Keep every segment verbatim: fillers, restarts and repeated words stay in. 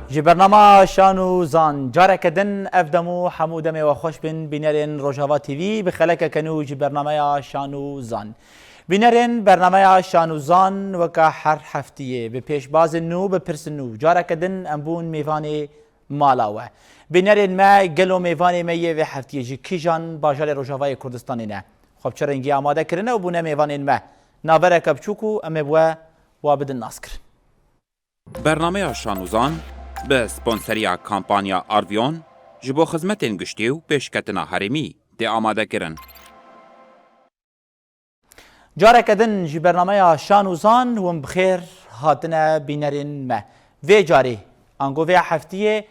Ji bernama Şan û Zan careke din ev dem û hemû demê we xweş bin bînerên Rojava T V bi xelekeke nû ji bernameya Şan û Zan. Bînerên bernameya Şan û Zan weke her heftiyê bi pêşbazên nû, bi pirsên nû careke din em bûn mêvanê mala we. Bînerên me, gelo mêvanê me yê vê heftiyê ji kîjan bajarê Rojavayê Kurdistanê ne? Xwe bi çi rengî amade kirine û bûne mêvanên me? Navereke biçûk û em ê bi we wa bidin naskirin. Bernameya Şan û Zan bi sponseriya kampanya Arvion ji bo xizmetên giştî û pêşketina herêmî tê amadekirin. Careke din ji bernameya Şan û Zan hûn bi xêr hatine bînerên me. Vê carê, ango vê heftiyê,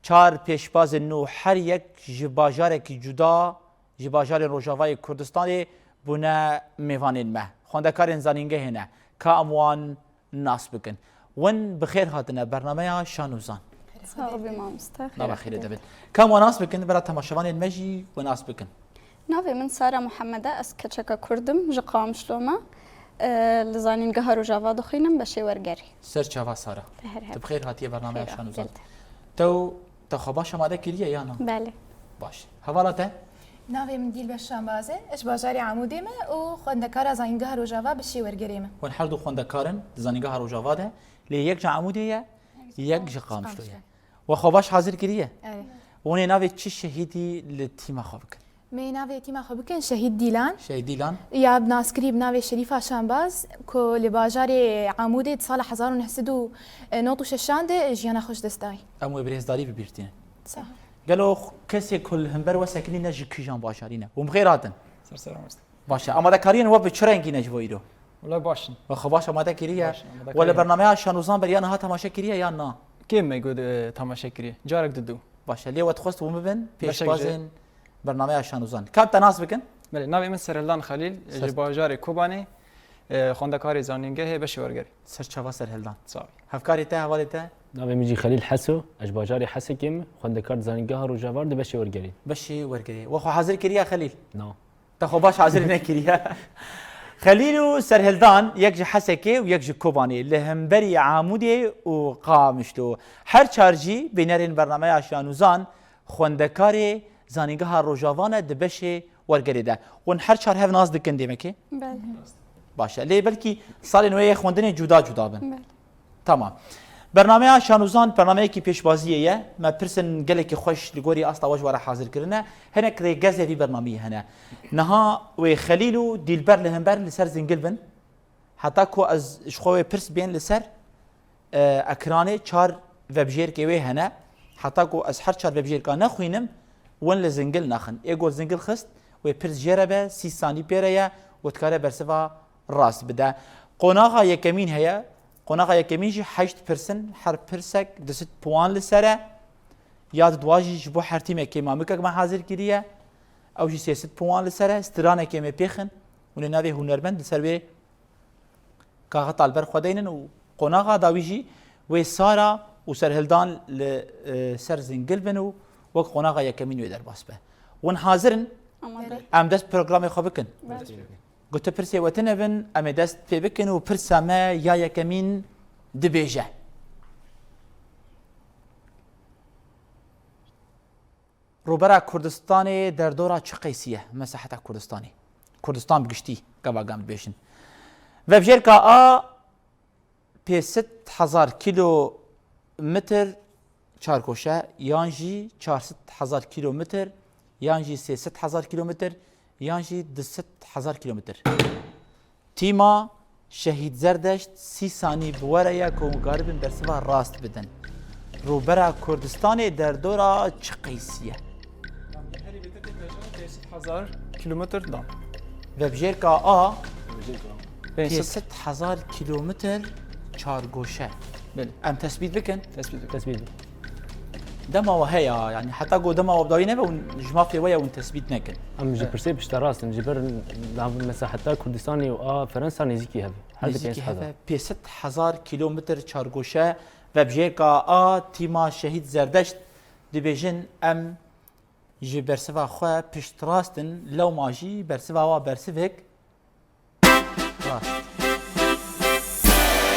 çar pêşbazên nû, her yek ji bajarekî cuda ji bajarên Rojavayê Kurdistanê bûne mêvanên me. Xwendekarên zanîngehê ne. Ka em wan nas bikin. Win bi xêr hatine bernameya Şan û Zan. Sax bî mamoste. Nava xêrê de bin. Ka em wan nas bikin, bera temaşevanên me jî we nas bikin. Navê min Sara Muhammed e, ez keçeka Kurd im, ji Qamişlo me. E, li Zanîngeha Rojava dixwînim, beşê wergerê. Ser çava Sara. Te her heb. Tu bi xêr hatiye bernameya Xêr Şan û Zan. Geldi. Tew, te xwe baş amade kiriye ya na? Belê. Baş. Hevala te? Navê min Dîlber Şambaz e, ez ji bajarê Amûdê me û xwendekara Zanîngeha Rojava beşê wergerê me. Hûn her du xwendekar in di Zanîngeha Rojava de, lê yek ji Amûdê ye, yek ji Qamişlo ye. Qamişlo. We xwe baş hazir kiriye? Evet. Hûn ê navê çi şehîdî li tîma xwe bikin? Me navê tîma xwe bikin Şehîd Dîlan. Şehîd Dîlan. Ya bi naskirî bi navê Şerîfa Şambaz ku li bajarê Amûdê di sala hezar û neh sed û nod û şeşan de jiyana xwe ji dest dayî. Em wê bi rêzdarî bi bîr tînin. Sağ ol. Gelo kesê ku li hember we sekinî ne ji kîjan bajarî ne? Hûn bi xêr hatin. Ser selam west. Baş e. Amadekariyên we bi çi rengî ne ji bo îro? Wele baş in. We xwe baş amade kiriye? Baş in, amade kiriye. We li bernameya Şan û Zan beriya niha temaşe kiriye yan na? Kêm me got, e, temaşe kiriye. Carek didu. Baş e. Lê we dixwest hûn bibin Beşek pêşbazên bernameya Şan û Zan. Ka em te nas bikin? Belê, navê min Serhildan Xelîl, Ser- ji bajarê Kobanê, e, xwendekarê zanîngehê beşê wergerê. Ser çava Serhildan. Sağ ol. Hevkarê te, hevalê te? Navê min jî Xelîl Heso, ez ji bajarê Hesekê me, xwendekar di Zanîngeha Rojava de beşê wergerê. Beşê wergerê. We xwe hazir kiriye Xelîl? Na. Te xwe baş hazir nekiriye. Xelîl û Serhildan, yek ji Hesekê û yek ji Kobanê, li hemberî Amûdê û Qamişlo. Her çar jî bînerên bernameya Şan û Zan, xwendekarê Zanîngeha Rojava ne di beşê wergerê de. Hûn her çar hev nas dikin dêmekê? Belê. Baş e. Lê belkî salên wê yê xwendinê cuda cuda bin. Belê. Tamam. Bernameya Şan û Zan bernameyekî pêşbaziyê ye. Me pirsên gelekî xweş li gorî asta we ji we re hazir kirine. Hinek rêgezê vî bernameyî hene. Niha wê Xelîl û Dîlber li hember li ser zingil bin. Heta ku ez ji xwe wê pirs bên li ser, e, ekranê çar vebjêrkê wê hene. Heta ku ez her çar vebjêrka nexwînim, win li zingil naxin. Ê ku zingil xist, wê pirs jê re be, sî sanî pê re ye û dikare bersiva rast bide. Qonaxa yekemîn heye. Qonaxa yekemîn jî heşt pirs in, her pirsek du sed puan li ser e. Ya di dua jî ji bo her tîmekê mamikek me hazir kiriye. Ew jî sê sed puan li ser e. Stranekê me pêxin. Hûn ê navê hunermend li ser wê kaxeta li ber xwe deynin û qonaxa dawî jî wê Sara û Serhildan li, e, ser zingil bin û wek qonaxa yekemîn wê derbas be. Hûn hazir in? Amade. Em dest programê xwe bikin. Belê. Got tu pirsê we tune bin, em ê dest pê bikin û pirsa me ya yekemîn dibêje. Rûbera Kurdistanê derdora çi qeysî ye? Mesaheta Kurdistanê. Kurdistan bi giştî, gava gam dibêjin. Vebjêrka A pênc sed hezar kîlometr çargoşe, yan jî çar sed hezar kîlometr, yan jî sê sed hezar kîlometr, yan jî du sed hezar kîlometr. Tîma Şehîd Zerdeşt sî sanî bi we re ye ku hûn karibin bersiva rast bidin. Rûbera Kurdistanê derdora çi qeysî ye? Herî bêtir tê pênc sed hezar kîlometr dan. Vebjêrka A, pênc sed hezar kîlometr çargoşe. Belê. Em tesbît bikin. Tesbît bikin. Tesbît bikin. Dema we heye, yanî heta ku dema we bi dawî nebe, hûn ji mafê we ye, hûn tesbît nekin. Em ji pirsê pişterast in, ji ber nav mesaheta Kurdistanê û a Fransa nêzîkî hev e. Her di Nêzîkî pênc sed hezar. Hev e, pênc sed hezar kîlometr çargoşe, vebjêrka A tîma Şehîd Zerdeşt dibêjin, em ji bersiva xwe piştrast in, lewma jî bersiva wa bersivek Rast.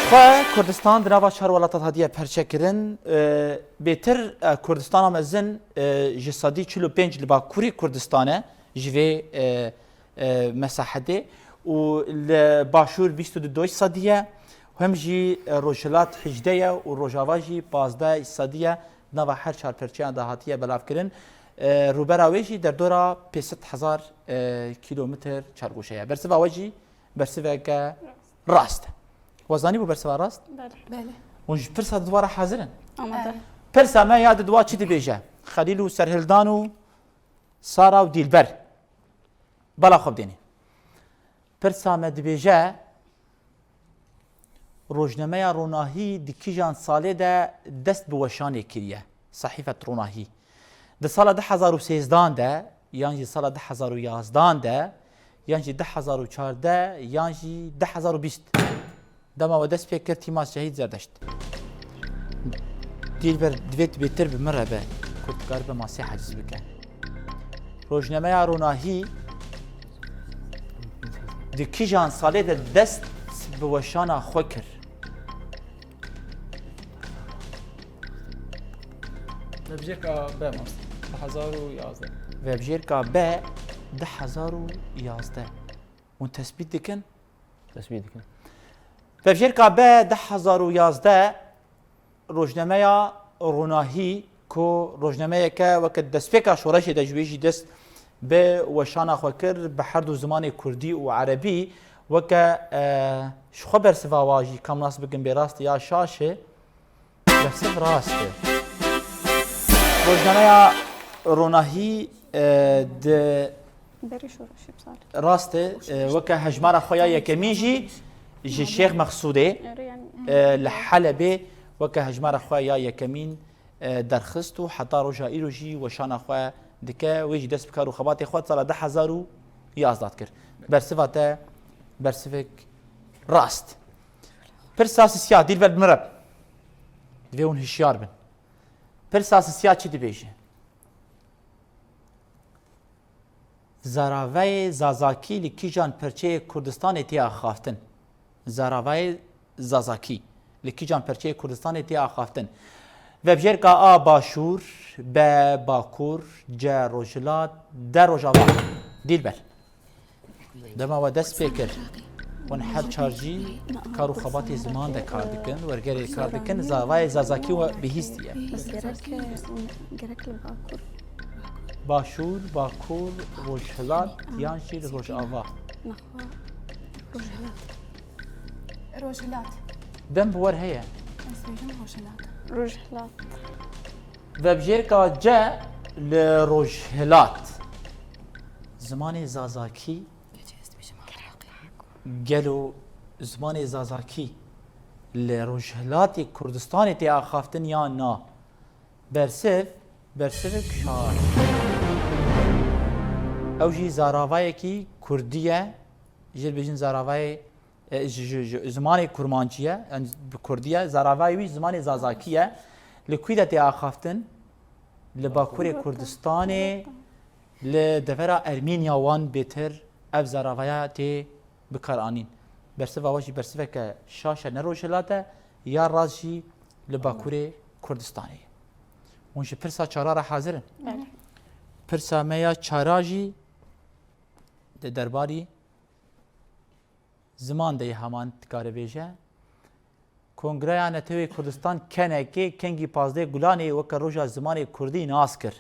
Xwe Kurdistan di nava çar welatan hatiye perçekirin. E, bêtir, e, Kurdistana mezin, e, ji sedî çil û pênc li Bakurê Kurdistan e, ji vê, e, e, mesahedê û li Başûr bîst û du sedî ye, hem jî, e, Rojhilat hejdeh ye û Rojava jî pazdeh sedî ye. Di nava her çar perçeyan de hatiye belavkirin. E, rûbera wê jî derdora pênc sed hezar, e, kîlometr çargoşe ye. Bersiva we jî bersiveke rast e. We zanîbû bersiva rast? Belê. Belê. Hûn ji pirsa di dwa re hazir in? Amade. Pirsa me ya di dwa çi dibêje? Xelîl û Serhildan û Sara û Dîlber. Bala xwe bidênê. Pirsa me dibêje, rojnameya Ronahî di kîjan salê de dest bi weşanê kiriye? Sehîfet Ronahî. Di sala du hezar û sêzdan de, yan jî sala du hezar û yazdan de, yan jî du hezar û çardeh, yan jî du hezar û bîst. Dema we dest pê kir, Tîmas Şehîd Zerdeşt. Dîlber, divê tu bêtir bi min re be, ku tu karibe masê heciz bike. Rojnameya Ronahî di kîjan salê de dest bi weşana xwe kir? Vebjêrka B, mamoste. Du hezar û yazdeh. Vebjêrka B, du hezar û yazdeh. Hûn tespît dikin? Tespît dikin. Vebjêrka B, du hezar û yazdeh, rojnameya Ronahî, ku rojnameyeke weke destpêka şoreşê de ji wê jî dest bi weşana xwe kir, bi her du zimanê kurdî û erebî, weke, e, ji xwe bersiva wa jî kam nas bikin bê rast ya şaş e. Bersiv rast e. Rojnameya Ronahî, e, di Berî şoreşê bi salê. Rast e, e, weke hejmara xwe ya yekemîn jî ji Şêx Mexsûdê, Erê, yanî, e, li Helebê weke hejmara xwe ya yekemîn, e, derxist û heta roja îro jî weşana xwe dike. Wê jî dest bi kar û xebatê xwe sala du hezar û yazdeh dikir. Bersiva te bersivek rast. Pirsa sisiya, Dîlber, bi min re. Divê hûn hişyar bin. Pirsa sisiya çi dibêje? Zaravayê Zazakî li kîjan perçeyê Kurdistanê tê axaftin? Zaravayê Zazakî li kîjan perçeyê Kurdistanê tê axaftin? Vebjêrka A, Başûr, B, Bakur, C, Rojhilat, D, Rojava. Dîlber. Dema we dest pê kir, hûn her çar jî kar û xebatê ziman de kar dikin, wergerê kar dikin, zaravayê Zazakî we bihîstiye. Bes gerek, gerek li Bakur. Başûr, Bakur, Rojhilat yan jî li Rojava? Nexwe. Rojhilat. Rojhilat. Dem bi we re heye. Ez dibêjim Rojhilat. Rojhilat. Vebjêrka C li Rojhilat. Zimanê Zazakî. Gelo zimanê Zazakî li Rojhilatê Kurdistanê tê axaftin yan na? Bersiv, bersivek şaş. Ew jî zaravayekî kurdî ye. Jê dibêjin zaravayê, e, ji, ji, ji zimanê kurmancî ye, yani bi kurdî ye. Zaravayê wî zimanê Zazakî ye. Li kwî de tê axaftin? Li Bakurê Kurdistanê, li devera Ermînya wan bêtir ev zaravaya tê bikaranîn. Bersiva we jî bersiveke şaş e, ne Rojhilat e, ya rast jî li Bakurê Kurdistanê ye. Hûn ji pirsa çara re hazir in? Belê. Pirsa me ya çara jî di derbarî ziman de yê heman dikare bêje. Kongreya Netewê Kurdistan, K N K, kengî pazdeh Gulanê weke roja zimanê kurdî nas kir?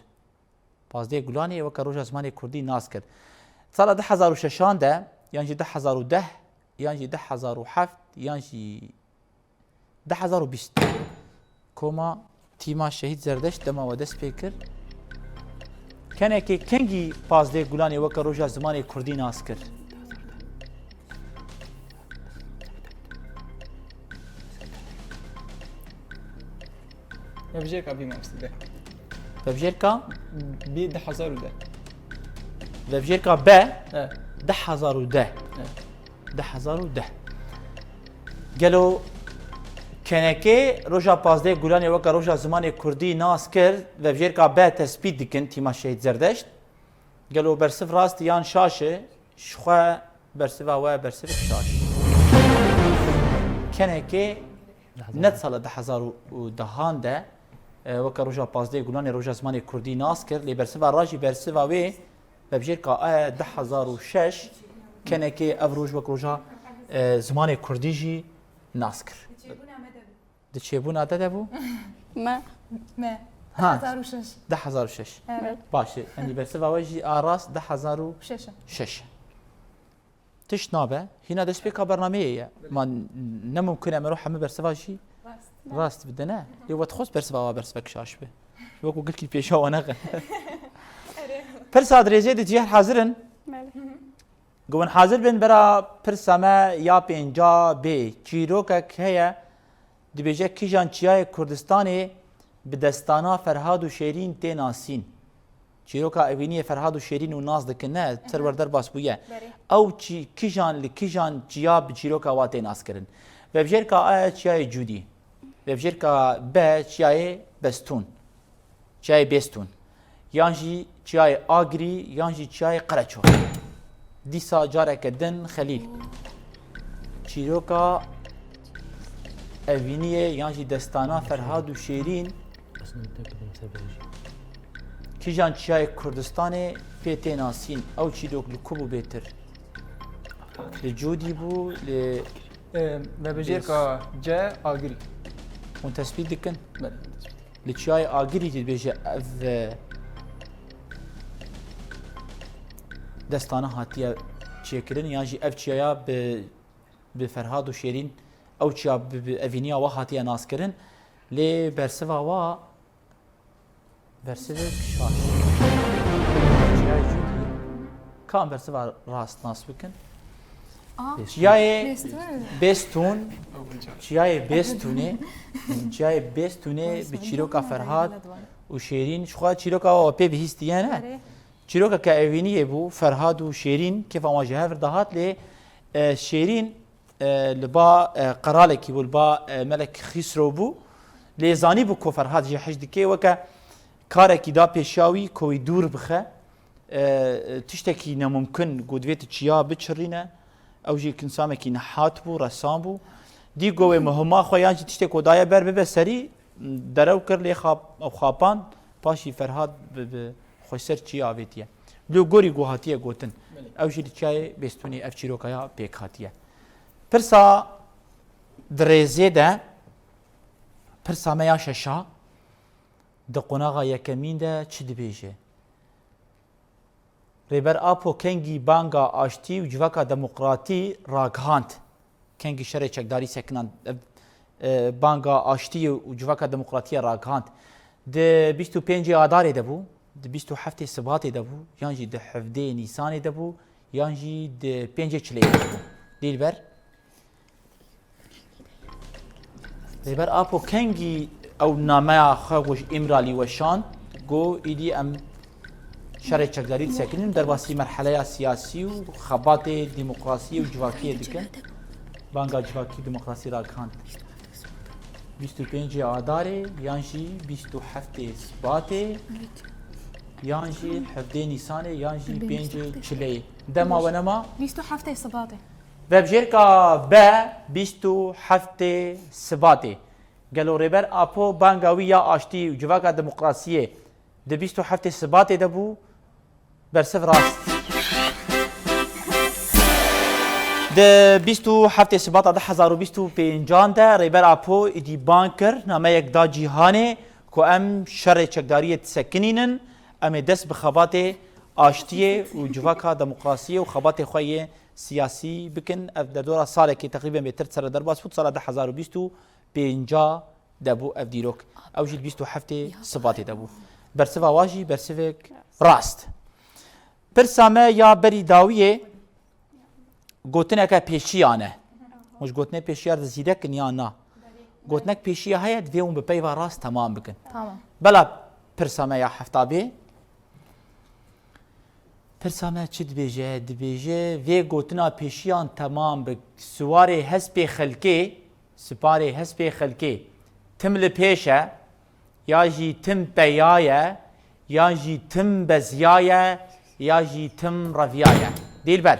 Pazdeh Gulanê weke roja zimanê kurdî nas kir. Sala du hezar û şeşan de, yan jî du hezar û deh, yan jî du hezar û heft, yan jî du hezar û bîst. Koma tîma Şehîd Zerdeşt dema we dest pê kir. K N K kengî pazdeh Gulanê weke roja zimanê kurdî nas kir? Vebjêrka B, mamoste, de. Vebjêrka? B, du hezar û deh. Vebjêrka B, He. du hezar û deh. He. Du hezar û deh. Gelo K N K roja pazdeh Gulanê weke roja zimanê kurdî nas kir, vebjêrka B tespît dikin, tîma Şehîd Zerdeşt? Gelo bersiv rast e yan şaş e? Ji xwe bersiva we bersivek şaş. K Kenekê net sala du hezar û dehan de, e, weke roja pazdehê Gulanê roja zimanê kurdî nas kir, lê bersiva ra jî bersiva wê vebijêr ka e du hezar û şeş kenekê ev roj wek roja, e, zimanê kurdî jî nas kir. Di çêbûna te de bû? Me. Me. Ha. Du hezar û şeş. Du hezar û şeş. Evet. Baş e. Yanî bersiva we jî a rast du hezar û şeş e. Şeş e. Tişt nabe. Hîna destpêka bernameyê ye. Ma ne mumkin e mero hemû bersiva jî rast bide, ne? Lê we dixwest bersiva wa bersivek şaş be. Wekû gilkî pêşa we nexe. Pirsa dirêjê di cihê hazir in? Belê. Gu hûn hazir bin bera pirsa me ya pênca bê. Çîrokek heye, dibêje kîjan çiyayê Kurdistanê bi destana Ferhad û Şêrîn tê nasîn. Çîroka evîniyê Ferhad û Şêrîn û nas dikin, ne, ser wer derbas bûye. Berê. Ew çi-, kîjan li kîjan çiya bi çîroka wa tê naskirin? Vebjêrka A ye çiyayê Cûdî. Vebjêrka B çiyayê Bestûn. Çiyayê Bêstûn, yan jî çiyayê Agirî, yan jî çiyayê Qereço. Dîsa careke din Xelîl. Çîroka Evîniyê yan jî destana Ferhad û Şêrîn. Kîjan çiyayê Kurdistanê pê tê nasîn? Ew çîrok li ku bû bêtir? Li Cûdî bû, li... Em, vebijêrka C, Agirî. Hûn tespît dikin? Belê, tespît dikin. Li çiyayê Agirî jî dibêje ev, e, destana hatiye çêkirin, yan jî ev çiyaya bi, bi Ferhad û Şêrîn, ew çiya bi, bi evîniya wa hatiye naskirin. Lê bersiva wa, bersivek şaş. Çiyayê Cûdî. Ka em bersiva rast nas bikin? Aa, Çiyayê Bêstûn. Bêstûn, çiyayê Bêstûnê, çiyayê Bêstûnê bi çîroka Ferhad û Şêrîn, ji xwe çîroka wa pê bihîstiye ne? Erê. Çîrokeke evîniyê bû, Ferhad û Şêrîn, kêfa wan ji hev re dihat, lê, e, Şêrîn, e, li ba, e, qeralekî bû, li ba, e, Melek Xîsro bû. Lê zanîbû ku Ferhad jê hej dike, weke karekî da pêşiya wî ku wî dûr bixe. E, tiştekî nemumkin ku divê tu çiya biçirîne. Ew jî kinsamekî nehat bû, resam bû. Dî ku wê muhima xwe yan jî tiştê ku daye ber bibe serî, derew kir, lê xap-, ew xapand, paşî Ferhad bi, bi xweser çiya avêtiye. Li gorî ku hatiye gotin. Belê. Ew jî li çiyayê Bêstûnê ev çîrokaya pêk hatiye. Pirsa di rêzê de, pirsa me ya şeşa, di qonaxa yekemîn de çi dibêje? Rêber Apo kengî banga aştî û civaka demokratî ragihand. Kengî şerê çekdarî sekinan, ev, e, banga aştiyê û civaka demokratiyê ragihand. Di bîst û pêncê Adarê de bû, di bîst û heftê Sibatê de bû, yan jî di hevdê Nîsanê de bû, yan jî di pêncê Çileyê de bû. Dîlber? Rêber Apo kengî ew nameya xwe ji Îmralî weşand, got, îdî em şerê çekdarî disekinin, derbasî merheleya siyasî û xebatê demokrasiyê û civakiyê dikin. Banga civakî demokrasî ragihand. Bîst û pêncê Adarê, yan jî bîst û heftê Sibatê, yan jî hevdê Nîsanê, yan jî pêncê Çileyê. Dema we nema? Bîst û heftê Sibatê. Vebjêrka B, bîst û heftê Sibatê. Gelo Rêber Apo banga wî ya aştî û civaka demokrasiyê di bîst û heftê Sibatê de bû? Bersiv rast. Di bîst û heftê Sibata du hezar û bîst û pêncan de Rêber Apo îdî bang kir, nameyek da cîhanê ku em şerê çekdariyê disekinînin, em ê dest bi xebatê aştiyê û civaka demokrasiyê û xebatê xwe yê siyasî bikin. Ev derdora salekê teqrîben bêtir sere derbas bû, sala du hezar û bîst û pênc de bû ev dîrok. Ew jî di bîst û heftê Sibatê de bû. Bersiva wa jî bersivek rast. Pirsa me ya berî dawiyê gotineke pêşiyan e. Hûn ji gotinê pêşiya re zîrek in yan na? Gotinek pêşiya heye, divê hûn bi peyva rast temam bikin. Tamam. Bela pirsa me ya hefta bê. Pirsa me çi dibêje? Dibêje, vê gotina pêşiyan temam bi, siwarê hespê xelkê, siparê hespê xelkê, tim li pêş e, ya jî tim peya ye, ya jî tim beziya ye, ya jî tim reviya ye. Dîlber,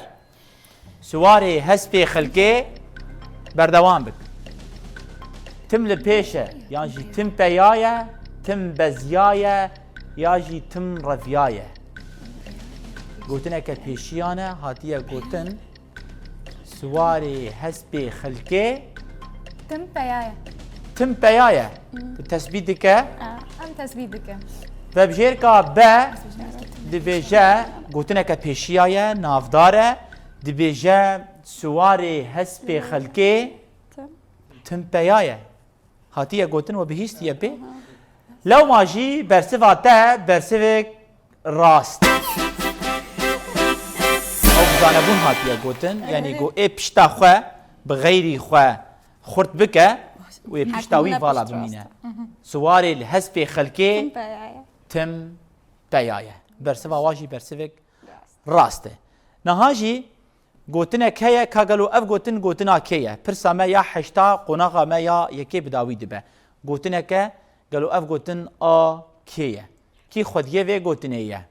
siwarê hespê xelkê, berdewam bik. Tim li pêş e, yan jî tim peya ye, tim beziya ye, ya jî tim reviya ye. Gotineke pêşiyan e, hatiye gotin, siwarê hespê xelkê Tim peya ye. tim peya ye. Tu tesbît dike. Em tesbît dikin. Vebjêrka B dibêje, gotineke pêşiya ye, navdar e, dibêje, siwarê hespê xelkê Tim. tim peya ye. Hatiye gotin, we bihîstiye pê. Lewma jî bersiva te bersivek rast. Ew bi zanebûn hatiye gotin, yanî go ê pişta xwe bi xeyrî xwe xurt bike û ê pişta wî vala bimîne. Siwarê li hespê xelkê Tim peya ye. tim peya ye. Bersiva wa jî bersivek rast e. Niha jî gotinek heye, ka gelo ev gotin gotina kê ye? Pirsa me ya heşta, qonaxa me ya yekê bi dawî dibe. Gotineke, gelo ev gotin a kê ye? Kî xwediyê vê gotinê ye?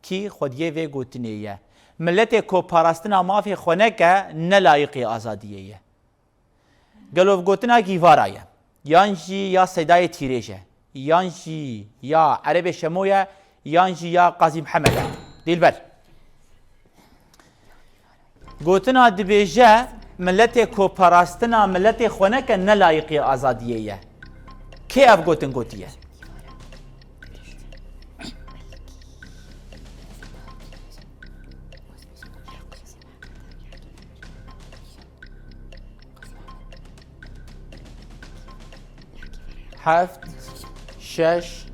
Kî xwediyê vê gotinê ye? Miletê ku parastina mafê xwe neke, ne layiqî azadiyê ye. Gelo gotina Gîvara ye, yan jî ya Seydayê Tîrêj e, yan jî ya Erebê Şemo ye, yan jî ya Qazî Mihemed e? Dîlber. Gotina dibêje, miletê ku parastina miletê xwe neke, ne layiqî azadiyê ye. Kê ev gotin gotiye? Heft, şeş,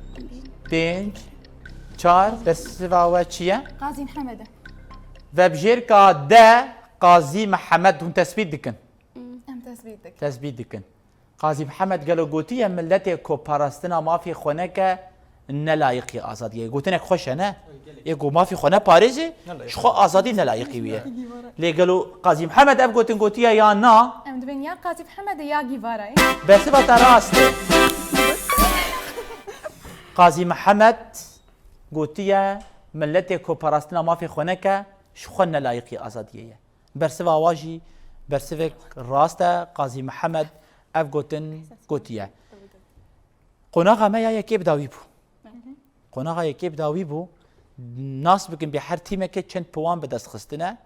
pênc, çar, bersiva we çi ye? Qazî Mihemed e. Vebjêrka D, Qazî Mihemed, hûn tesbît dikin. Em tesbît dikin. Tesbît dikin. Qazî Mihemed gelo gotiye, miletê ku parastina mafê xwe neke, ne layiqî azadiyê ye? Gotinek xweş e, ne? Ê ku mafê xwe neparêze, ji xwe azadî ne layiqî wî ye. Lê gelo Qazî Mihemed ev gotin gotiye ya na? Em dibên ya Qazî Mihemed e ya Gîvara ye. Bersiva te rast e. Qazî Mihemed gotiye, miletê ku parastina mafê xwe neke, ji xwe ne layiqî azadiyê ye. Bersiva wa jî bersivek rast e, Qazî Mihemed ev gotin gotiye. Qonaxa me ya yekê bi dawî bû. Qonaxa yekê bi dawî bû. Nas bikin bê her tîmekê çend puwan bi dest xistine.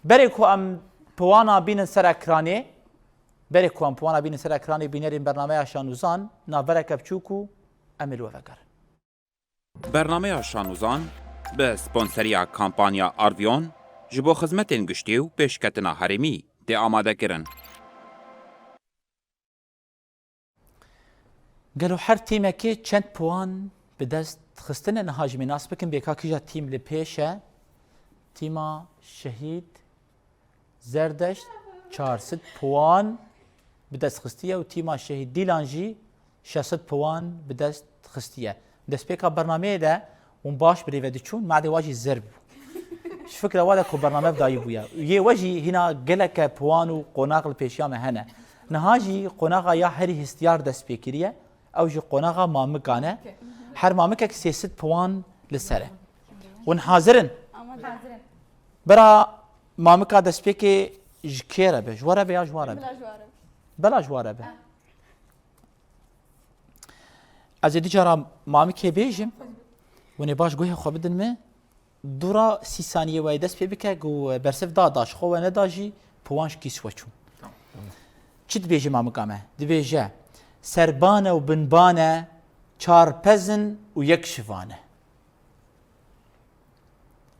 Berê ku em puwana bînin ser ekranê, berê ku em puwana bînin ser ekranê, bînerên bernameya Şanûzan, navbereke biçûk û em ê li we vegerin. Bernameya Şanûzan bi sponseriya kampanya Arvion ji bo xizmetên giştî û pêşketina herêmî tê amadekirin. Gelo her tîmekê çend puwan bi dest xistine? Niha jî me nas bikin bê ka kîja tîm li pêş e. Tîma Şehîd Zerdeşt çar sed puwan bi dest xistiye û tîma Şehîd Dîlan jî şeş sed puwan bi dest xistiye. Destpêka bernameyê de hûn baş bi rê ve diçûn, madê wa jî zer bû. Ji fikra wa de ku bername bi dawî bûye. Û yê we jî hîna geleke puwan û qonax li pêşiya me hene. Niha jî qonaxa ya herî histiyar dest pê kiriye. Ew jî qonaxa mamikan e. Her mamikek sê sed puwan li ser e. Hûn hazir in? Hazir in. Bira mamika destpêkê ji kê re be? Ji we re be ya ji wan re be? Bila ji wan re be. Bela ji wan re be. Ez ê du cara mamikê bêjim. Hûn ê baş guhê xwe bidin min. Dûra sî saniyê we yê dest pê bike, ku bersiv da, da ji xwe we neda jî, puwan ji kîs we çûn. Tamam. Çi dibêje mamika me? Dibêje, serban e û binban e, çar pez in û yek şivan e.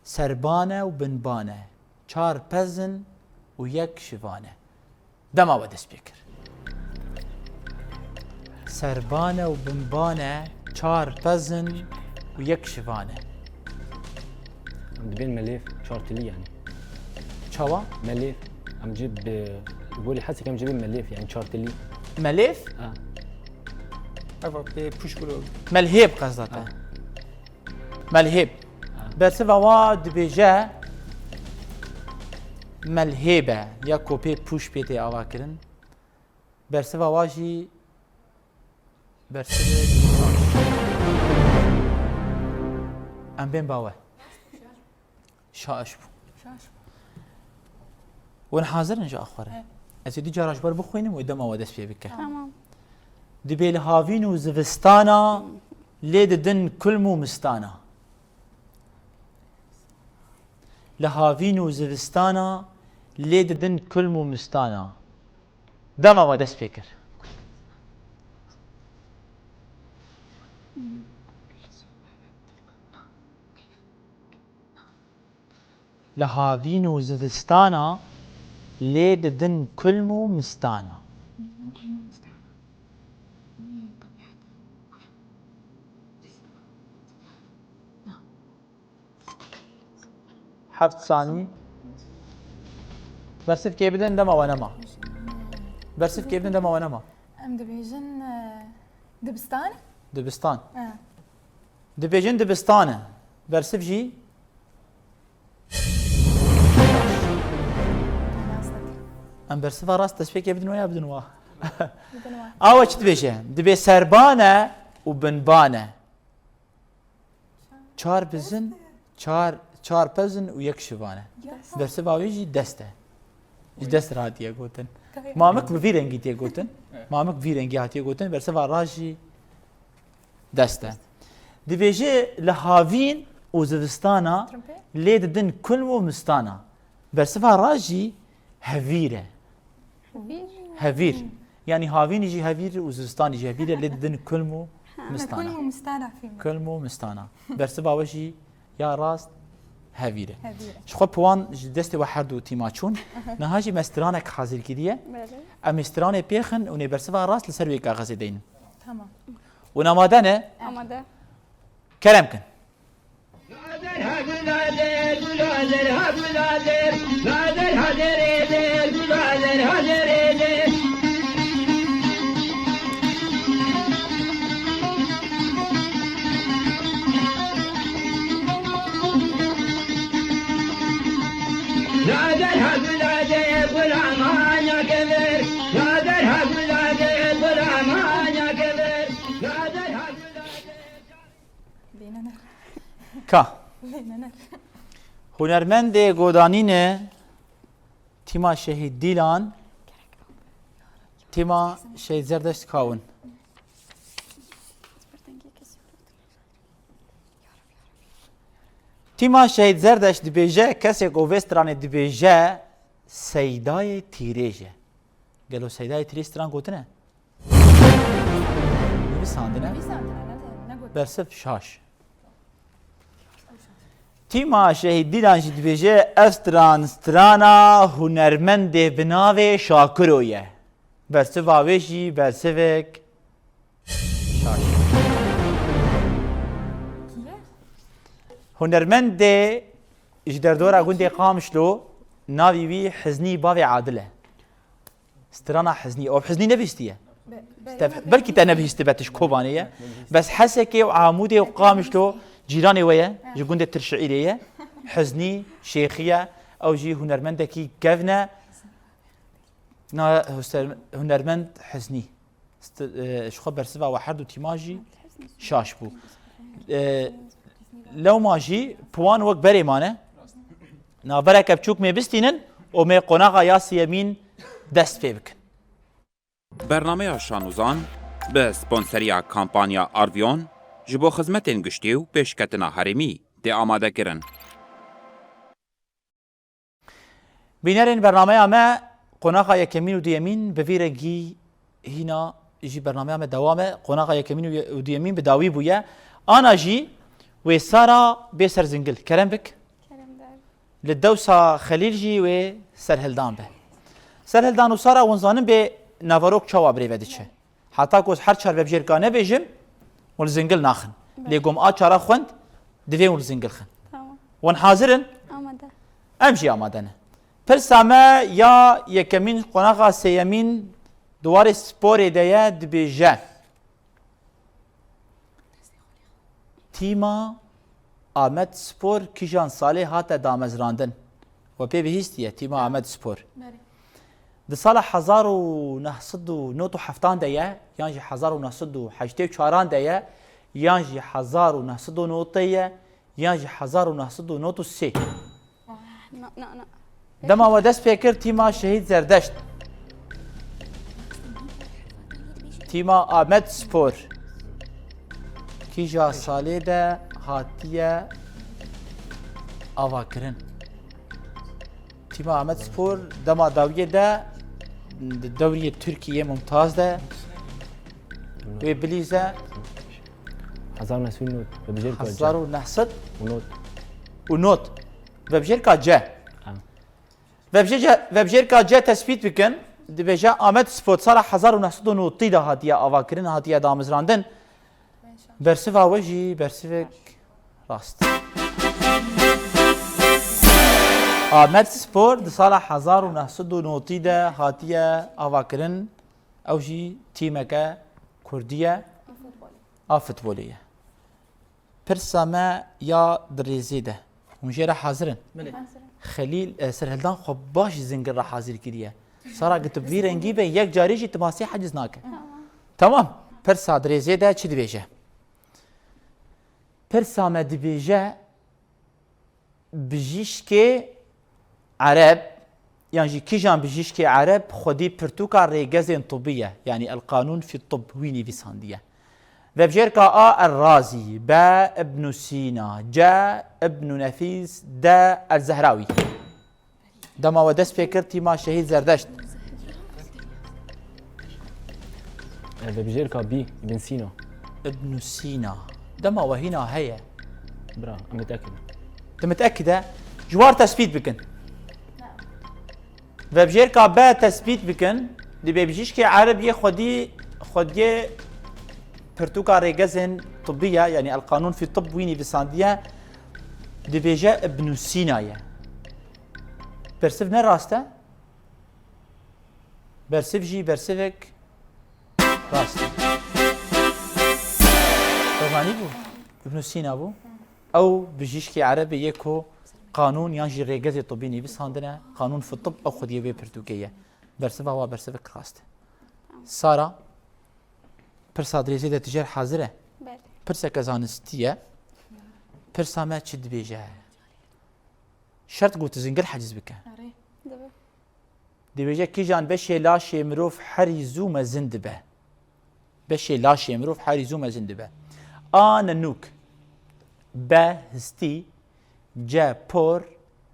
Serban e û binban e, çar pez in û yek şivan e. Dema we dest pê kir. Serban e û binban e, çar pez in û yek şivan e. Em dibên melêv, çar tilî yani. Çawa? Melêv. Em cê bi, bi gorî hesek em cê bê melêv yani çar tilî. Melêv? Ha. Eva pê pûş bû. Melhêb qezda te. Ha. Melhêb. Ha. Bersiva wa dibêje melhêb e, ya ku pê pûş pê tê ava kirin. Bersiva wa jî bersivê em bên bawe. Şaş bû. Şaş bû. Hûn hazir in ji axwe re? Evet. Ez ê du cara ji ber bixwînim û dema we dest pê bike. Tamam. Dibê li havîn û zivistana lê didin kulm û mistana. Li havîn û zivistana lê didin kulm û mistana. Dema we dest pê kir. Li havîn û zivistana lê didin kulm û mistana. Heft sanî. Bersivkê bidin, dema we nema. Bersivkê bidin, dema we nema. Em dibêjin, e, dibistan? Dibistan. E. Dibêjin dibistan e. Bersiv jî? Em bersiva rast destpêkê bidin we ya bidin wa? Bidin wa. Awe çi dibêje? Dibê serban e û binban e. Çar bizin, çar, çar pezin û yek şivan e. Bersiva wê jî dest e. Ji dest re hatiye gotin. Mamik bi vî rengî tê gotin. Mamik bi vî rengî hatiye gotin. Bersiva rast jî dest e. Dibêje li havîn û zivistana lê didin kulm û mistana. Bersiva rast jî hevîr e. Hevîr. Hevîr. Yanî havînî jî hevîr û zivistanî jî hevîr e, lê didin kulm û mistana. Kulm û mistana fîm. Kulm û mistana. Bersiva we jî ya rast hevîr e. Hevîr e. Ji xwe puwan ji destê we her du tîma çûn. Niha jî me stranek hazir kiriye. Belê. Em ê stranê pêxin û nê bersiva rast li ser wê kaxezê deynin. Tamam. Hûn amade ne? Amade. Kerem kin. Ka. Hunermendê godanîne tîma Şehîd Dîlan, tîma Şehîd Zerdeşt Kawin. Tîma Şehîd Zerdeşt dibêje, kesê ku vê stranê dibêje, Seydayê Tîrêj e. Gelo Seydayê Tîrêj stran gotine? Nivîsandine? Nivîsandine, ne, ne gotin. Bersiv şaş. Tîma Şehîd Dîlan jî dibêje, ev stran strana hunermendê bi navê Şakiro ye. Bersiva wê jî bersivek şaş. Kî ye? Hunermendê ji derdora gundê Qamişlo, navî wî Hiznî Bavê Adil e. Strana Hiznî. Ew Hiznî nebihîstiye. Be-, be-, Te-, be-, belkî te nebihîstibe, tu ji Kobanê ye. Bes Hesekê û Amûdê û Qamişlo cîranê we ye. Ji gundê Tirşiîrê ye. Hiznî, Şêxî ye. Ew jî hunermendekî kevn e. Na, huster-, hunermend Hiznî. St-, e, ji xwe bersiva we her du tîma jî şaş bû. E, lewma jî puwan wek berê mane. Navbereke biçûk mê bistînin û mê qonaxa ya sêyemîn dest pê bikin. Bernameya Şanûzan bi sponseriya kampanya Arvion ji bo xizmetên giştî û pêşketina herêmî tê amadekirin. Bînerên bernameya me, qonaxa yekemîn û duyemîn bi vî rengî hîna jî bernameya me dewam e. Qonaxa yekemîn û ye-, û duyemîn bi dawî bûye. Ana jî wê sara bê ser zingil. Kerem bik. Kerem der. Li dewsa Xelîl jî wê serhildan be. Serhildan û sara hûn zanin bê naverok çawa birêve diçe. Heta ku ez her çar vebjêrka nebêjim, hûn li zingil naxin. Belê. Lê ku em a çara xwend, divê hûn li zingil xin. Tamam. Hûn hazir in? Amade. Em jî amade ne. Pirsa me ya yekemîn qonaxa sêyemîn di warê sporê de ye, dibêje. Tîma Amed Spor kîjan salê hate damezrandin? We pê bihîstiye tîma Amed Spor. Belê. Di sala hezar û neh sed û nod û heftan de ye, yan jî hezar û neh sed û heştê û çaran de ye, yan jî hezar û neh sed û nodê ye, yan jî hezar û neh sed û nod û sê. Na, na, na. Dema we dest pê kir tîma Şehîd Zerdeşt. Tîma Amed Spor kîja salê de hatiye avakirin? Tîma Amed Spor dema dawiyê de di dewriyê Tirkiyê Mumtaz de wê bilîze. Hezar û neh sed û nod. Ve bijêr ka ce. Hezar û neh sed û nod. Û nod. Ve bijêr ka ce. Ha. Vebjê-, vebjêrka ce tespît bikin, dibêje Amed Spor sala hezar û neh sed û notî de hatiye avakirin, hatiye damizrandin. Bersiva we jî bersivek rast. Amed Spor di sala hezar û neh sed û notî de hatiye avakirin, ew jî tîmeke kurdî ye a futbolê ye. Pirsa me ya di rêzê de. Hûn jê re hazir in? Belê. Hazir in. Xelîl, e, Serhildan xwe baş zingir re hazir kiriye. Sara, gi tu bi vî rengî be, yek carî jî timasê heciz nake. Tamam. Tamam. Pirsa di rêzê de çi dibêje? Pirsa me dibêje, Bijîşkê Ereb, yan jî kîjan bijîşkê Ereb xwedî pirtûka rêgezên tibî ye, yanî El Qanûn fî Tibb wî nivîsandiye? Vebjêrka A, Er-Razî, B, Ibn Sîna, C, Ibn Nefîs, D, El-Zehrawî. Dema we dest pê kir, tîma Şehîd Zerdeşt. E, vebijêrka B, Ibn Sîna. Ibn Sîna. Dema we hîna heye. Bira, em mitekid in. Tu mitekid e? Ji war tespît bikin. Vebijêrka B tespît bikin. Dibê bijîşkê Ereb yê xwedî, xwediyê pirtûka rêgezên tibî ye, yanî El Qanûn fî Tibb wî nivîsandiye. Dibêje Ibn Sîna ye. Bersiv ne rast e? Bersiv jî bersivek rast e. Te zanîbû? Ibn Sîna bû. Ew bijîşkê Erebê yê ku qanûn yan jî rêgezê tibî nivîsandine, qanûn fî tibb ew xwediyê wê pirtûkê ye. Bersiva wa bersivek rast e. Sara, pirsa dirêzê de tu jê re hazir e? Belê. Pirseke zanistî ye. Pirsa me çi dibêje? Şert ku tu zingir heciz bike. Erê. Dibe. Dibêje kîjan beşê laşê mirov herî zû mezin dibe? Beşê laşê mirov herî zû mezin dibe. A, nenûk. B, histî. C, por.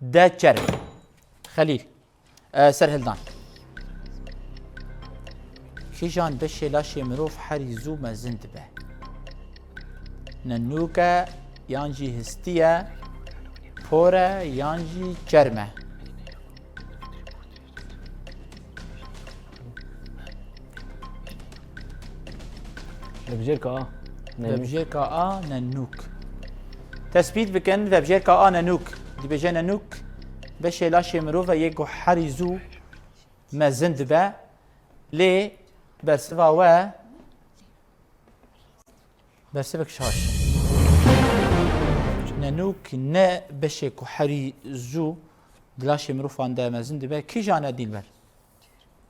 D, çerm. Xelîl. E, Serhildan. Kîjan beşê laşê mirov herî zû mezin dibe? Nenûk e yan jî histî ye, por e yan jî çerm e? Vebijêrka A, nenûk. Vebijêrka A, nenûk. Tespît bikin, vebijêrka A, nenûk. Dibêje nenûk beşê laşê mirov e yê ku herî zû mezin dibe. Lê bersiva we bersivek şaş. Nenûk ne beşê ku herî zû di laşê mirovan de mezin dibe. Kîjan e, Dîlber?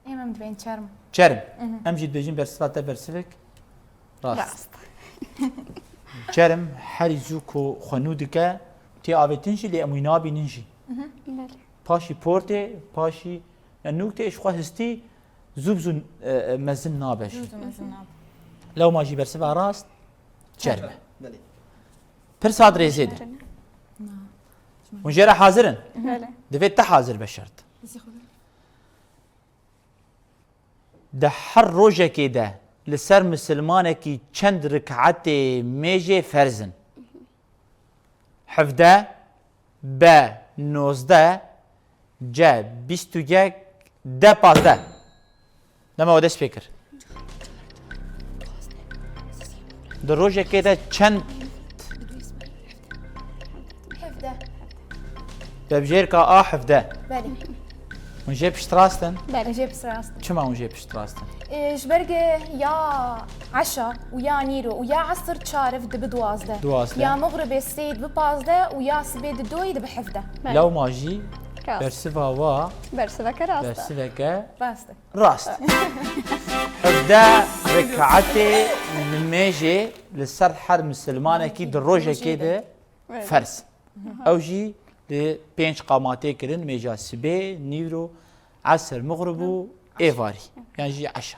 Ê, em dibên çerm. Çerm. Mhm. Em jî dibêjin bersiva te bersivek rast. Rast. Çerm herî zû ku xwe nû dike, tê avêtin jî, lê em wî nabînin jî. Mhm. Belê. Paşî por tê, paşî, yani nûk tê, ji xwe histî zû bi zû, e, e, mezin nabe jî. Zû zû mezin nabe. Lewma jî bersiva rast, çerm e. Belê. Pirsa dirêzê de. Na. Hûn jê re hazir in? Belê. Divê te hazir be şert. Di her rojekê de li ser misilmanekî çend rikatê mêjê ferz in? Hevdeh, B, nozdeh, C, bîst û yek, D, pazdeh. Dema we dest pê kir. Di rojekê de çend? Hevdeh. Vebjêrka A, hevdeh. Belê. Hûn jê piştrast in? Belê. Jê piştrast in. Çima hûn jê piştrast in? Ê, ji ber ku ya eşa û ya nîro û ya esir çar ev dibi duwazdeh. Duwazdeh. Ya mixribê sê dibi pazdeh û ya sibê di doyî dibi hevdeh. Belê. Lewma jî rast. Bersiva wa bersiveke rast e. Bersiveke rast e. Rast. Hevdeh rekatê nimêjê li ser her misilmanekî di rojekê de ferz. Ew jî li pênc qama tê kirin, mêja sibê, nîvro, esir, mixrib û êvarî. Yan jî eşa.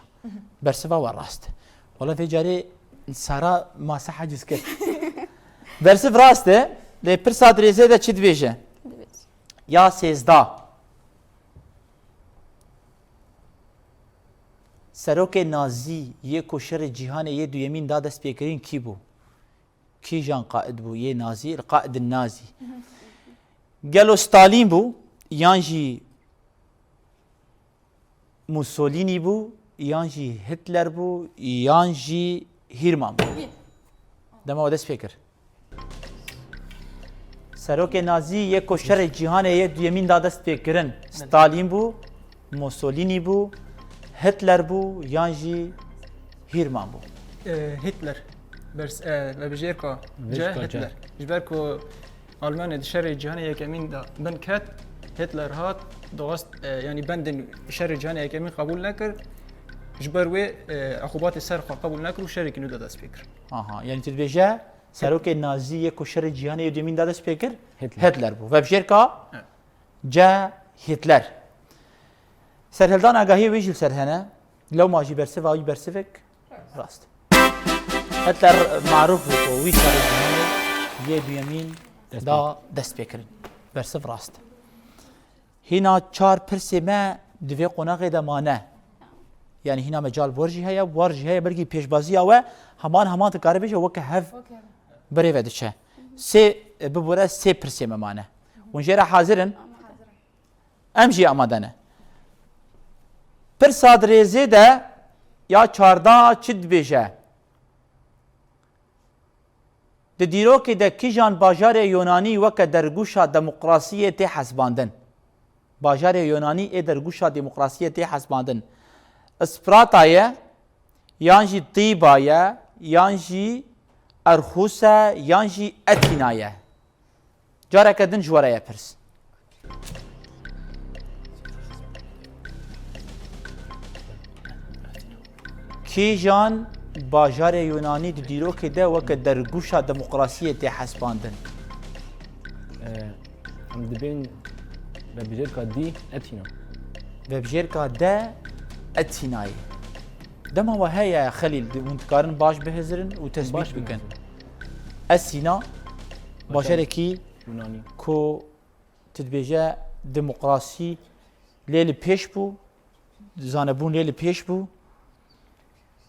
Bersiva we rast. Wala vê carê Sara masa haciz kir. Bersiv rast e. Lê pirsa dirêzê de çi dibêje? Dibêje. Ya sêzda. Serokê Nazî yê ku şerê cîhanê yê duyemîn da destpêkirin kî bû? Kîjan qaid bû yê Nazî? Qaid Nazî. Gelo Stalin bû, yan jî Mussolini bû, yan jî Hitler bû, yan jî Hîrman bû? Dema we dest pê kir. Serokê Nazî yê ku şerê cîhanê yê duyemîn da dest pê kirin, Stalin bû, Mussolini bû, Hitler bû, yan jî Hîrman bû? E, Hitler. Bers, e, vebijêrka C, Vebijêrka C. Hitler. Ji ber ku Almanya di şerê cîhanê yekemîn de bin ket, Hitler hat, dost, e, yanî bendên şerê cîhanê yekemîn qebûl nekir. Ji ber wê, e, uqubatê ser xwe qebûl nekir û şerekî nû de dest pê kir. Aha, yanî tu dibêje, serokê Nazî yê ku şerê cîhanê yê duyemîn da dest pê kir, Hitler. Hitler bû. Vebijêrka Evet. C, Hitler. Serhildana agahiyê wê jî li ser hene. Lewma jî bersiva wî bersivek rast. Hitler marûf bû ku wî şerê cîhanê yê duyemîn Dest da dest pê kirin. Bersiv rast. Hîna çar pirsê me di vê qonaxê de mane. Yanî hîna mecal war jî heye, war jî heye, belkî pêşbaziya we heman heman dikare bêje weke hev Okey. birê ve diçe. Sê, bibûre sê pirsê me mane. Hûn jê re hazir in? Em hazir in. Em jî amade ne. Pirsa dirêzê de ya çarda çi dibêje? Di dîrokê de kîjan bajarê Yonanî weke dergûşa demokrasiyê tê hesbandin? Bajarê Yonanî ê dergûşa demokrasiyê tê hesbandin. Isprata ye, yan jî Tîba ye, yan jî Erxûs e, yan jî Etîna ye? Careke din ji we re ye pirs. Kîjan bajarê Yunanî di dîrokê de weke dergûşa demokrasiyê tê hesbandin? Ee, em dibên vebijêrka D, Etîna. Vebijêrka D, Etînayê. Dema we heye Xelîl, di-, hûn dikarin baş bihizirin û tesbît Baş bikin. bihizirin. Etîna, Bajarê bajarekî Yunanî. ku tu dibêje demokrasî lê li pêş bû, zanebûn lê li pêş bû.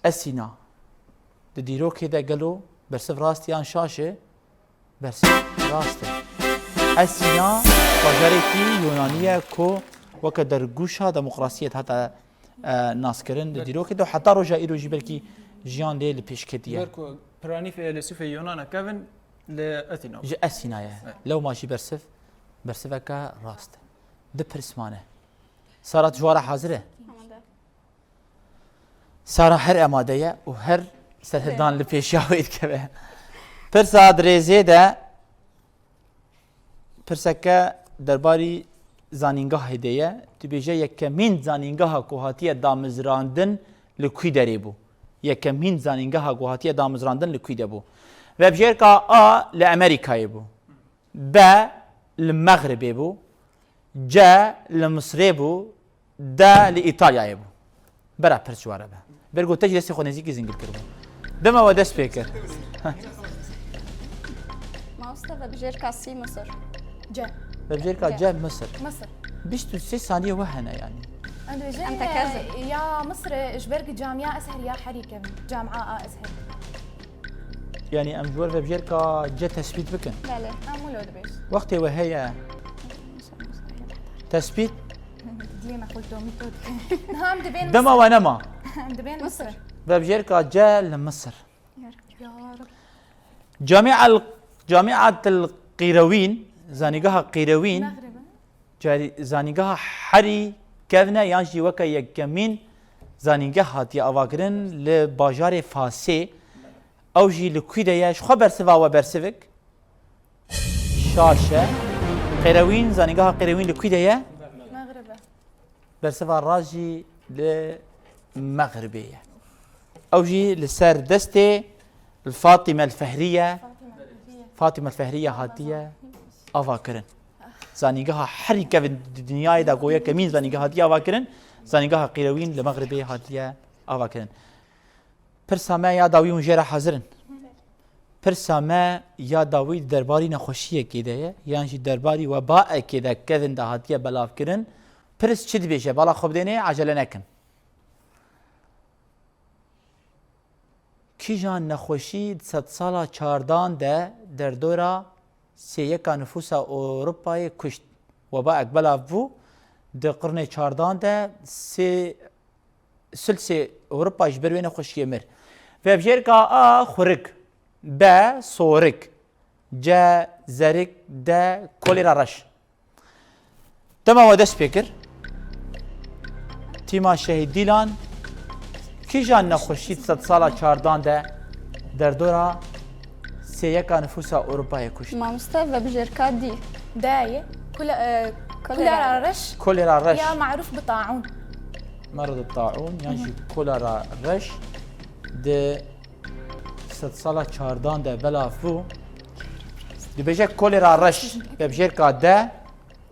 Etîna, di dîrokê de gelo bersiv rast e yan şaş e? Bersiv rast e. Etîna bajarekî Yunanî ye ku weke dergûşa demokrasiyê hate, e, naskirin di dîrokê de. Heta roja îro jî belkî jiyan lê li pêş ketiye. Ber ku piranî feylesûfê Yunan e kevin li Etîna. Ji Etîna ye. Evet. Lewma jî bersiv, bersiveke rast e. Du pirs mane. Sara, tu ji we re hazir e? Amade. Sara her amade ye û her serhildan li pêşiya wê dikeve. Pirsa dirêzê de pirseke derbarî zanîngahê de ye. Tu bêje yekemîn zanîngeha ku hatiye damizrandin li kwî derê bû? Yekemîn zanîngeha ku hatiye damizrandin li kwî de bû? Vebjêrka A li Amerîkayê bû. B li Mexribê bû. C li Misrê bû. D li Îtalyayê bû. Bera pirs ji we re be. Ber ku te jî destê xwe nêzîkî zingil kiribû. Dema we dest pê kir. Mamoste, vebijêrka C Misir. C. Vebijêrka C. C Misir. Misir. Bîst û sê saniye we hene yanî. Em dibêjin, Em teker e, ya Misirê ji ber ku Camia Ezher ya herî kevin. Camia a Ezher. Yanî em ji we re vebijêrka C tespît bikin. Belê. Em wilo dibêjin. Wextê we heye. Tespît. Diyê me xwe tomî to dikin. Niha em dibên Dema Misir. we nema. Em dibên Misir. Misir. Vebijêrka C li Misir. Ya Reb. Camia el, Camiat el Qîrewîn, zanîngeha Qîrewîn, Mexrib e. carî-, zanîngeha herî kevn e yan jî weke yekemîn zanîngeh hatiye avakirin li bajarê Fasê. Ew jî li kwî de ye? Ji xwe bersiva we bersivik. Şaş e. Qêrewîn, zanîngeha Qêrewîn li kwî de ye? Mexrib e. Bersiva rast jî li Mexribê ye. Ew jî li ser destê Fatîme el Fehriye, Fatîme el Fehriye hatiye avakirin. Zanîngeha herî kevin di dinyayê de ku yekemîn zanîngeh hatiye avakirin, zanîngeha Qîrewîn li Mexribê hatiye ava kirin. Pirsa me ya dawî hûn jê re hazir in? Pirsa me ya dawî di derbarî nexweşiyekê de ye, yan jî derbarî webaekê de kevin de hatiye belavkirin. Pirs çi dibêje? Bala xwe bidênê, acele nekin. Kîjan nexweşî di sedsala çardan de derdora sêyeka nifûsa Ewropayê kuşt? Webaek belav bû, di qirnê çardan de sê, silsê Ewropa ji ber wê nexweşiyê mir. Vebjêrka A xurik, B sorik, C zerik, D kolera reş. Dema we dest pê kir, tîma Şehîd Dîlan kîjan nexweşî di sedsala çardan de derdora sêyeka nifûsa Ewropayê kuşt? Mamoste, vebjêrka D. D ye. Kule-, e, Kolera. Kolera reş. Kolera reş. Ya maruf bi taun. Merad taun, yan jî kolera reş di sedsala çardan de belav bû. Dibêje kolera reş, vebjêrka D.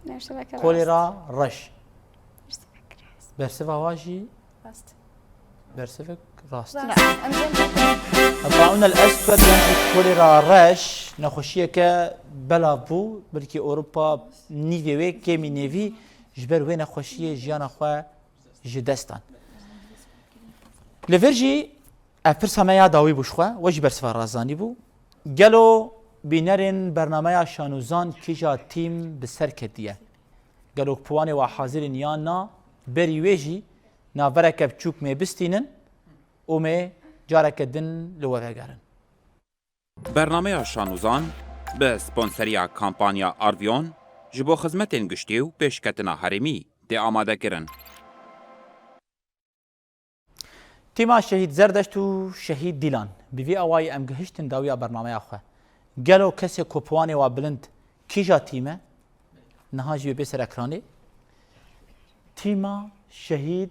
Bersiva ke rast. Kolera reş. Bersiva ke rast. Bersiva wa jî rast. Bersivek rast. Rast. Em jê Taun el Eswed, yan jî kolera reş, nexweşiyeke belav bû, belkî Ewropa nîvê wê kêmî nêvî ji ber wê nexweşiyê jiyana xwe ji dest dan. Li vir jî ev pirsa me ya dawî bû ji xwe, we jî bersiva rast zanîbû. Gelo bînerên bernameya Şanûzan kîja tîm bi ser ketiye? Gelo piwanê wa hazir in yan na? Berî wê jî navbereke biçûk mê bistînin û mê careke din li we vegerin. Bernameya Şanûzan bi sponseriya kampanya Arvion ji bo xizmetên giştî û pêşketina herêmî tê amadekirin. Tîma Şehîd Zerdeşt û Şehîd Dîlan. Bi vî awayî em gihiştin dawiya bernameya xwe. Gelo kesê ku piwanê wa bilind kîja tîm e? Niha jî wê bê ser ekranê. Tîma Şehîd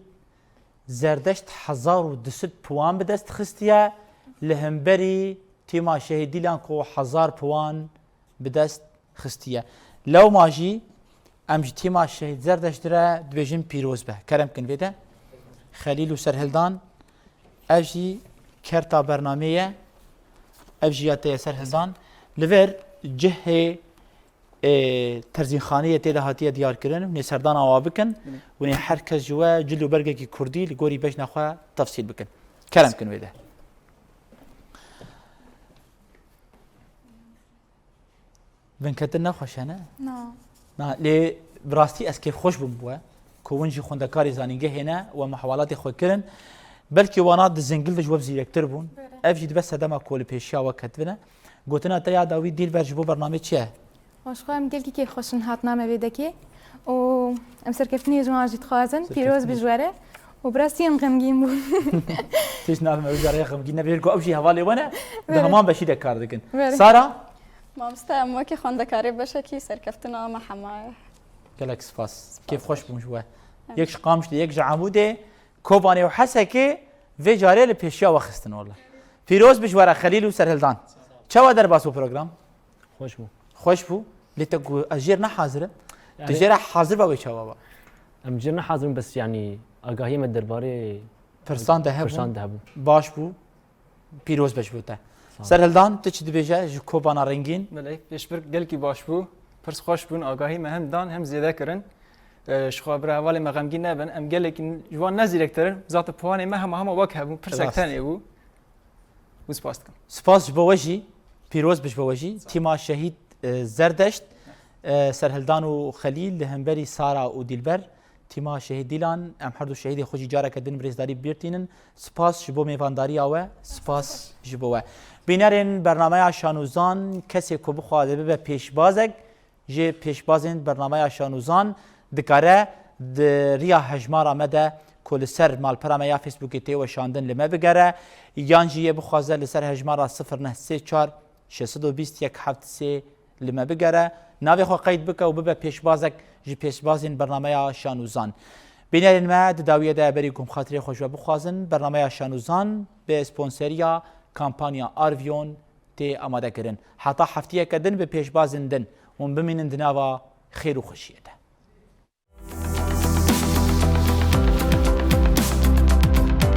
Zerdeşt hezar û du sed puan bi dest xistiye, li hemberî tîma Şehîd Dîlan ku hezar puan bi dest xistiye. Lewma jî em ji tîma Şehîd Zerdeşt re dibêjin pîroz be. Kerem kin vê de. Xelîl û Serhildan, ev jî kerta bernamê ye. Ev jî ya te ye Serhildan. Li vir cihê, e, terzînxaneyê tê de hatiye diyar kirin. Hûn ê serdana wa bikin. Hûn ê her kes ji we cil û bergekî kurdî li gorî bejna xwe tefsîl bikin. Kerem kin wê de. Binketin ne xweş e, ne? Na. Na, lê bi rastî ez kêfxweş bûm bi we, ku hûn jî xwendekarê zanîngehê ne, we me hewalatê xwe kirin. Belkî wana di zingil de ji we bi zîrektir bûn. Bere. Ev jî dibe sedema ku li pêşiya we ketibine. Gotina te ya dawî Dîlber ji bo bernamê çi ye? Xweş xwe em gelkî kêfxweş in hatina me vê dekê. Û em serkeftinê ji wan jî dixwazin. Pîroz bi ji we re. Û bi rastî em xemgîn bûn. Tişt navê me wî carê xemgîn nebêjin ku ew jî hevalê we ne, di Bere. heman beşî de kar dikin. Bere. Sara? Mamoste, em wekî xwendekarê beşekî serkeftina me hema ye. Gelek spas. Spas. Kêfxweş bûm ji we. Evet. Yek ji Qamişlê, yek ji Amûdê, Kobanê û Hesekê vê carê li pêşiya we xistin wele. Pîroz bi ji we re Xelîl û Serhildan. Çawa derbas bû program? Xweş bû. Xweş bû. Lê te ku ez jêr nehazir im. Tu Yani jê re hazir ba wê çawa ba? Em jêr nehazir im, bes yani agahiyê me derbarê Pirsan de hebû. Pirsan de hebû. Baş bû. Pîroz be ji bo te. Sağ ol. Serhildan, tu çi dibêje ji Kobana Rengîn? Belê, pêşbir gelkî baş bû. Pirs xweş bûn, agahî me hem dan hem zêde kirin. E, ji xwe bira hevalê me xemgîn nebin. Em gelekî ji wan ne zîrektir in. Zaten puanê me hema hema wek hebûn. Pirsek Rast. tenê bû. Hûn spas dikim. Spas ji bo we jî. Pîroz bi ji bo we jî. Sağ ol. Tîma Şehîd, e, Zerdeşt, e, Serhildan û Xelîl li hemberî Sara û Dîlber. Tîma Şehîd Dîlan, em her du şehîdê xwe jî careke din bi rêzdarî bibîrtînin. Spas ji bo mêvandariya we, spas ji bo we. Bînerên bernameya Şanûzan, kesê ku bixwaze bibe pêşbazek, ji pêşbazên bernameya Şanûzan dikare di riya hejmara me de ku li ser malpera me ya Facebookê tê weşandin li me bigere, yan jî yê bixwaze li ser hejmara sifir neh sê çar şeş sed û bîst yek heft sê li me bigere, navê xwe qeyd bike û bibe pêşbazek ji pêşbazên bernameya Şanûzan. Bînerên me di dawiyê de berî ku em xatirê xwe ji we bixwazin, bernameya Şanûzan bi sponseriya kampanya Arvion tê amade kirin. Heta heftiyeke din bi pêşbazên din hûn bimînin di nava xêr û xweşiyê de.